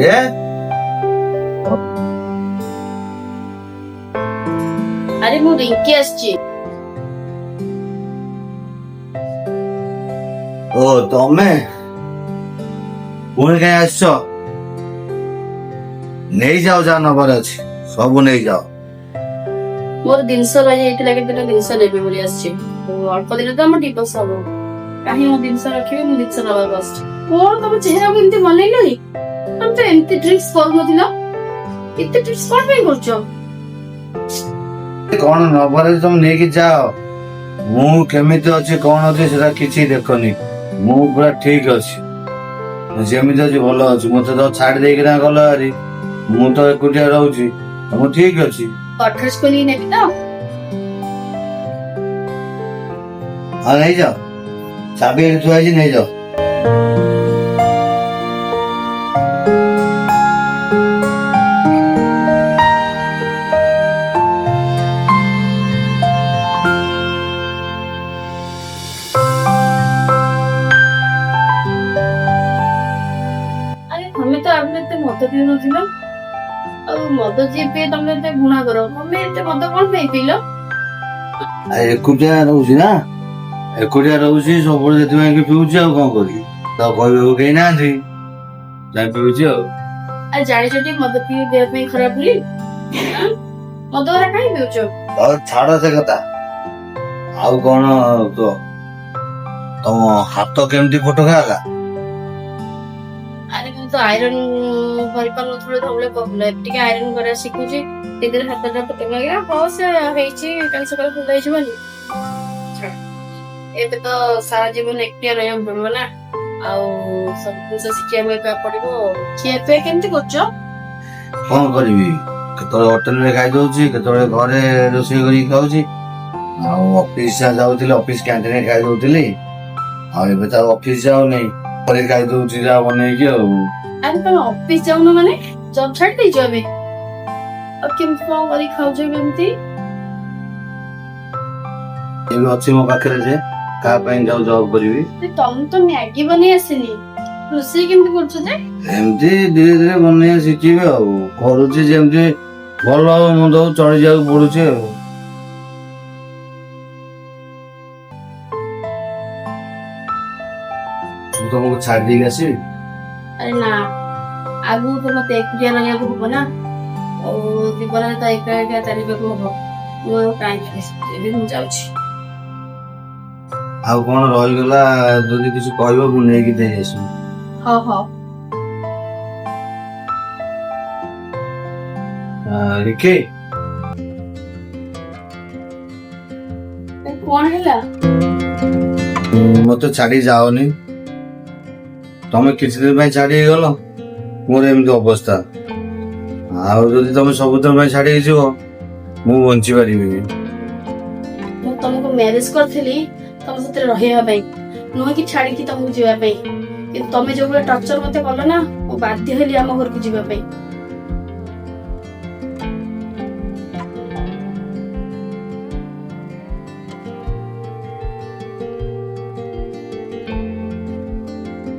ଏ ଆରେ ମୁଁ ରିଙ୍କି ଆସିଛି। ଓ, ତମେ ପୁଣି କାଇଁ ଆସିଛ? ନେଇଯାଅ, ଯାହା ନବାର ଅଛି ସବୁ ନେଇଯାଅ। ମୋର ଜିନିଷ ରହିଯାଇଥିଲା, କେତେଟା ଜିନିଷ ନେବି ବୋଲି ଆସିଛି। ଅଳ୍ପ ଦିନ ତ ଆମ ଡିଭୋର୍ସ ହବ, କାହିଁ ମୋ ଜିନିଷ ରଖିବି? ମୁଁ ଜିନିଷ ନବାକୁ ଆସିଛି। କଣ ତମ ଚେହେରାକୁ ଏମିତି ବନେଇଲଣି? ତମେ ତ ଏମିତି ଡ୍ରିଙ୍କସ କରୁନଥିଲ, ଏତେ ଡ୍ରିଙ୍କସ କଣ ପାଇଁ କରୁଛ? କଣ ନବାର ଅଛି ତମେ ନେଇକି ଯାଅ। ମୁଁ କେମିତି ଅଛି, କଣ ଅଛି, ସେଟା କିଛି ଦେଖନି। ମୁଁ ପୁରା ଠିକ ଅଛି। ମୁଁ ଯେମିତି ଅଛି ଭଲ ଅଛି। ମତେ ତ ଛାଡି ଦେଇକିନା ଗଲ ଭାରି, ମୁଁ ତ ଏକୁଟିଆ ରହୁଛି, ମୁଁ ଠିକ ଅଛି। ଗଡରେଜ ଖୋଲିକି ନେବି ତ? ହଁ, ନେଇଯାଅ। ଚାବି ଏଠି ଥୁଆ ହେଇଛି, ନେଇଯାଅ। ଆରେ, ତମେ ତ ଆଗରୁ ଏତେ ମଦ ପିଉନଥିଲ। ଆଉ ମଦ ଯିଏ ପିଏ ତମେ ଏତେ ଘୃଣା କର, ତମେ ଏତେ ମଦ କଣ ପାଇଁ ପିଇଲ? ଆରେ, ଏକୁଟିଆ ରହୁଛି ନା, ଏକୁଟିଆ ରହୁଛି ସବୁବେଳେ, ସେଥିପାଇଁ କି ପିଉଛି। ଆଉ କଣ କରିବି? ତ କହିବାକୁ କେହି ନାହାନ୍ତି, ଯାଇ ପିଉଛି ଆଉ। ଆରେ, ଜାଣିଛ ଟି ମଦ ପିଇ ଦେହ ପାଇଁ ଖରାପ ବୋଲି? ଆଁ? ମଦ ଗୁରା କାହିଁ ପିଉଛ? ଆଉ ଛାଡ ସେ କଥା। ଆଉ କଣ କୁହ? ତମ ହାତ କେମିତି ଫୋଟକା ହେଲା? ଆରେ, ମୁଁ ତ ଆଇରନ୍ କରିପାରୁନଥିଲି, ସବୁବେଳେ କହୁଥିଲା। ଏବେ ଟିକେ ଆଇରନ୍ କରିବା ଶିଖୁଛି, ସେଥିରେ ହାତଟା ଫୋଟକା ହେଇଗଲା। ହଁ, ସେ ହେଇଛି, କାଲି ସକାଳେ ଭଲ ହେଇଯିବନି? ଛାଡ। ଏବେ ତ ସାରା ଜୀବନ ଏକୁଟିଆ ରହିବାକୁ ପଡିବ ନା, ଆଉ ସବୁ ଜିନିଷ ଶିଖିବାକୁ ଏବେ ପଡିବ। ଖିଆ ପିଆ କେମିତି କରୁଛ? କଣ କରିବି? କେତେବେଳେ ହୋଟେଲରେ ଖାଇଦଉଛି, କେତେବେଳେ ଘରେ ରୋଷେଇ କରିକି ଖାଉଛି। ଆଉ ଅଫିସ ଯାଉଥିଲି, ଅଫିସ କ୍ୟାଣ୍ଟିନରେ ଖାଇ ଦଉଥିଲି। ଆଉ ଏବେ ତ ଆଉ ଅଫିସ ଯାଉନି, ଘରେ ଖାଇ ଦଉଛି ଯାହା ବନେଇକି ଆଉ। ଆରେ, ତମେ ଅଫିସ ଯାଉନ ମାନେ? ଜବ୍ ଛାଡି ଦେଇଛ ଏବେ? ଆଉ କେମିତି କଣ କରିକି ଖାଉଛ କେମିତି? ଏବେ ଅଛି ମୋ ପାଖରେ ଯେ କାହା ପାଇଁ ଯାଉ ଜବ୍ କରିବି? ଆରେ, ତମକୁ ତ ମ୍ୟାଗି ବନେଇ ଆସିନି, ରୋଷେଇ କେମିତି କରୁଛ ଯେ? ଏମିତି ଧୀରେ ଧୀରେ ବନେଇବା ଶିଖିବି ଆଉ। କରୁଛି ଯେମିତି, ଭଲ ହଉ ମନ୍ଦ ହଉ, ଚଳି ଯିବାକୁ ପଡୁଛି ଆଉ। ମୁଁ ତମକୁ ଛାଡି ଦେଇକି ଆସିବି? ଆରେ ନା, ଆଗକୁ ତ ମତେ ଏକୁଟିଆ ରହିବାକୁ ହବ ନା, ଆଉ ଜୀବନରେ ତ ଏକା ଏକା ଚାଲିବାକୁ ହବ। ମୁଁ ଆଉ କାହିଁକି, ଏବେ ମୁଁ ଯାଉଛି। ଆଉ କଣ ରହିଗଲା ଯଦି କିଛି କହିବ, ମୁଁ ନେଇକି ଦେଇ ଆସିବି। ହଉ ହଉ। ରିକି। କଣ ହେଲା? ମତେ ଛାଡି ଯାଅନି। ତମେ କିଛି ଦିନ ପାଇଁ ଛାଡି ଗଲ, ମୋର ଏମିତି ଅବସ୍ଥା। ଆଉ ଯଦି ତମେ ସବୁଦିନ ପାଇଁ ଛାଡିକି ଯିବ, ମୁଁ ବଞ୍ଚି ପାରିବିନି। ମୁଁ ତମକୁ ମ୍ୟାରେଜ କରିଥିଲି ତମ ସାଥିରେ ରହିବା ପାଇଁ, ନୁହେଁ କି ଛାଡିକି ତମକୁ ଯିବା ପାଇଁ। କିନ୍ତୁ ତମେ ଯୋଉ ଭଳିଆ ଟର୍ଚର ମତେ କଲ ନା, ମୁଁ ବାଧ୍ୟ ହେଲି ଆମ ଘରକୁ ଯିବା ପାଇଁ।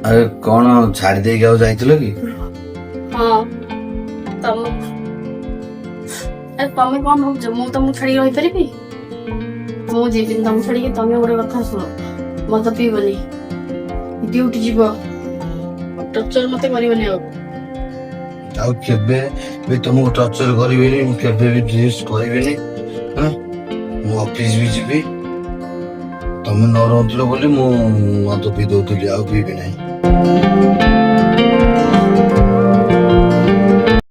ଆରେ, କଣ ଛାଡି ଦେଇକି ଆଉ ଯାଇଥିଲ କି? ହଁ, ତମ ଆରେ, ତମେ କଣ ଭାବୁଛ, ମୁଁ ତମକୁ ଛାଡିକି ରହିପାରିବି? ମୁଁ ଯିବିନି ତମକୁ ଛାଡିକି। ତମେ ଗୋଟେ କଥା ଶୁଣ, ମଦ ପିଇବନି, ଡ୍ୟୁଟି ଯିବ, ଟର୍ଚର ମତେ କରିବନି ଆଉ। ଆଉ କେବେ ବି ତମକୁ ଟର୍ଚର କରିବିନି। ମୁଁ କେବେ ବି ଡ୍ରିଙ୍କସ କରିବିନି। ହଁ, ମୁଁ ଅଫିସ ବି ଯିବି। ତମେ ନ ରହୁଥିଲ ବୋଲି ମୁଁ ମଦ ପିଇ ଦଉଥିଲି, ଆଉ ପିଇବି ନାହିଁ।